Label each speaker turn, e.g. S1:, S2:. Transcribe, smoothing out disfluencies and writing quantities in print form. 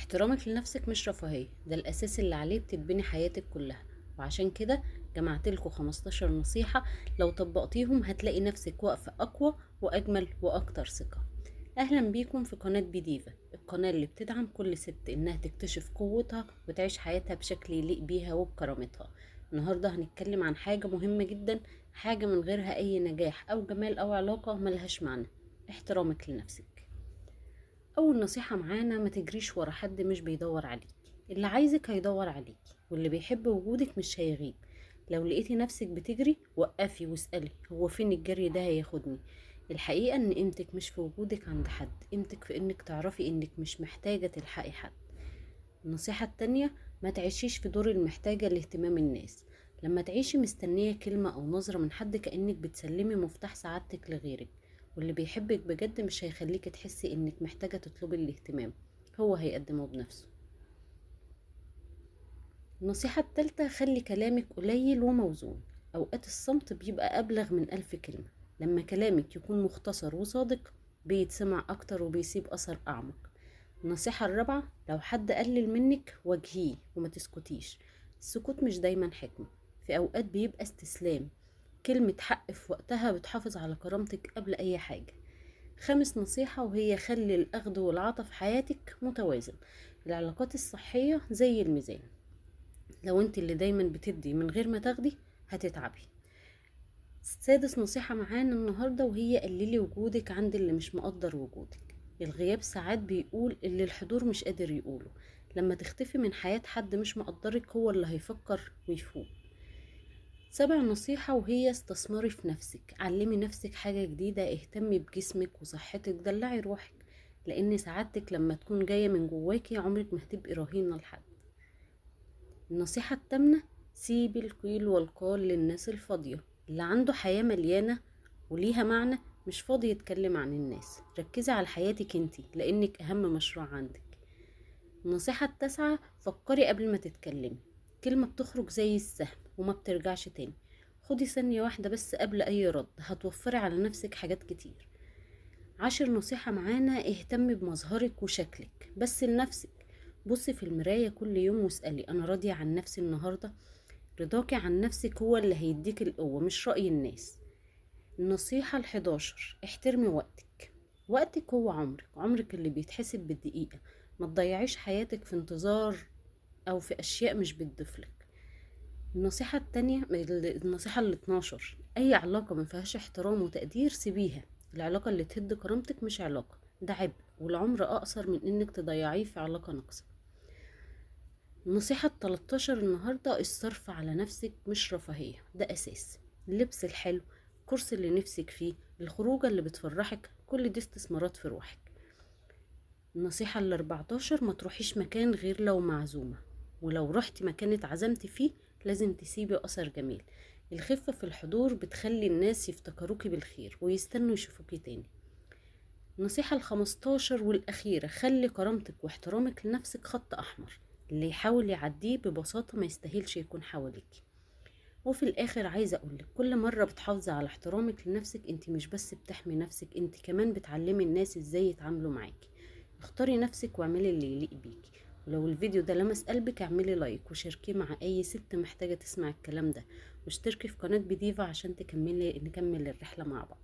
S1: احترامك لنفسك مش رفاهية، ده الأساس اللي عليه بتتبني حياتك كلها. وعشان كده جمعت لكم 15 نصيحة لو طبقتيهم هتلاقي نفسك واقفة أقوى وأجمل وأكتر ثقة. أهلا بيكم في قناة بديفا، القناة اللي بتدعم كل ست إنها تكتشف قوتها وتعيش حياتها بشكل يليق بيها وبكرامتها. النهاردة هنتكلم عن حاجة مهمة جدا، حاجة من غيرها أي نجاح أو جمال أو علاقة ملهاش معنى: احترامك لنفسك. أول نصيحة معانا: ما تجريش ورا حد مش بيدور عليك. اللي عايزك هيدور عليك، واللي بيحب وجودك مش هيغيب. لو لقيتي نفسك بتجري وقفي واسألي: هو فين الجري ده هياخدني؟ الحقيقة ان قيمتك مش في وجودك عند حد، قيمتك في انك تعرفي انك مش محتاجة تلحقي حد. النصيحة التانية: ما تعيشيش في دور المحتاجة لاهتمام الناس. لما تعيشي مستنية كلمة أو نظرة من حد كأنك بتسلمي مفتاح سعادتك لغيرك، واللي بيحبك بجد مش هيخليك تحسي انك محتاجة تطلبي الاهتمام، هو هيقدمه بنفسه. النصيحة التالتة: خلي كلامك قليل وموزون. أوقات الصمت بيبقى أبلغ من 1000 كلمة. لما كلامك يكون مختصر وصادق بيتسمع أكتر وبيسيب أثر أعمق. النصيحة الرابعة: لو حد قلل منك واجهيه وما تسكتيش. السكوت مش دايما حكمة، في أوقات بيبقى استسلام. كلمة حق في وقتها بتحافظ على كرامتك قبل أي حاجة. خامس نصيحة وهي: خلي الأخذ والعطا في حياتك متوازن. العلاقات الصحية زي الميزان، لو انت اللي دايما بتدي من غير ما تاخدي هتتعبي. سادس نصيحة معانا النهاردة وهي: قللي وجودك عند اللي مش مقدر وجودك. الغياب ساعات بيقول اللي الحضور مش قادر يقوله. لما تختفي من حياة حد مش مقدرك هو اللي هيفكر ويفوق. سابع نصيحة وهي: استثمري في نفسك، علمي نفسك حاجة جديدة، اهتمي بجسمك وصحتك، دلعي روحك، لأن سعادتك لما تكون جاية من جواكي عمرك ما هتبقي رهينة لحد. النصيحة التامنة: سيبي القيل والقال للناس الفاضية. اللي عنده حياة مليانة وليها معنى مش فاضي يتكلم عن الناس. ركزي على حياتك انتي لأنك أهم مشروع عندك. النصيحة التاسعة: فكري قبل ما تتكلمي. كلمة بتخرج زي السهم وما بترجعش تاني. خدي ثانية واحدة بس قبل أي رد، هتوفري على نفسك حاجات كتير. 10 نصيحة معانا: اهتمي بمظهرك وشكلك بس لنفسك. بصي في المراية كل يوم واسألي: أنا راضية عن نفسي النهاردة؟ رضاكي عن نفسك هو اللي هيديك القوة، مش رأي الناس. النصيحة 11: احترمي وقتك. وقتك هو عمرك، عمرك اللي بيتحسب بالدقيقة. ما تضيعيش حياتك في انتظار أو في أشياء مش بتضيفلك. النصيحة التانية، النصيحة 12: أي علاقة ما فيهاش احترام وتقدير سيبيها. العلاقة اللي تهد كرامتك مش علاقة، ده عبء، والعمر أقصر من إنك تضيعيه في علاقة ناقصة. النصيحة 13 النهاردة: الصرف على نفسك مش رفاهية، ده أساس. اللبس الحلو، الكرسي اللي نفسك فيه، الخروجة اللي بتفرحك، كل دي استثمارات في روحك. النصيحة 14: ما تروحيش مكان غير لو معزومة، ولو رحتي مكان اتعزمتي فيه لازم تسيبي أثر جميل. الخفة في الحضور بتخلي الناس يفتكروكي بالخير ويستنوا يشوفوكي تاني. النصيحة 15 والأخيرة: خلي كرامتك واحترامك لنفسك خط أحمر، اللي يحاول يعديه ببساطة ما يستاهلش يكون حواليكي. وفي الآخر عايزة أقولك: كل مرة بتحافظي على احترامك لنفسك انت مش بس بتحمي نفسك، انت كمان بتعلمي الناس ازاي يتعاملوا معاكي. اختاري نفسك واعملي اللي يليق بيكي. ولو الفيديو ده لمس قلبك اعملي لايك وشاركيه مع اي ست محتاجة تسمع الكلام ده، واشتركي في قناة بديفا عشان نكمل الرحلة مع بعض.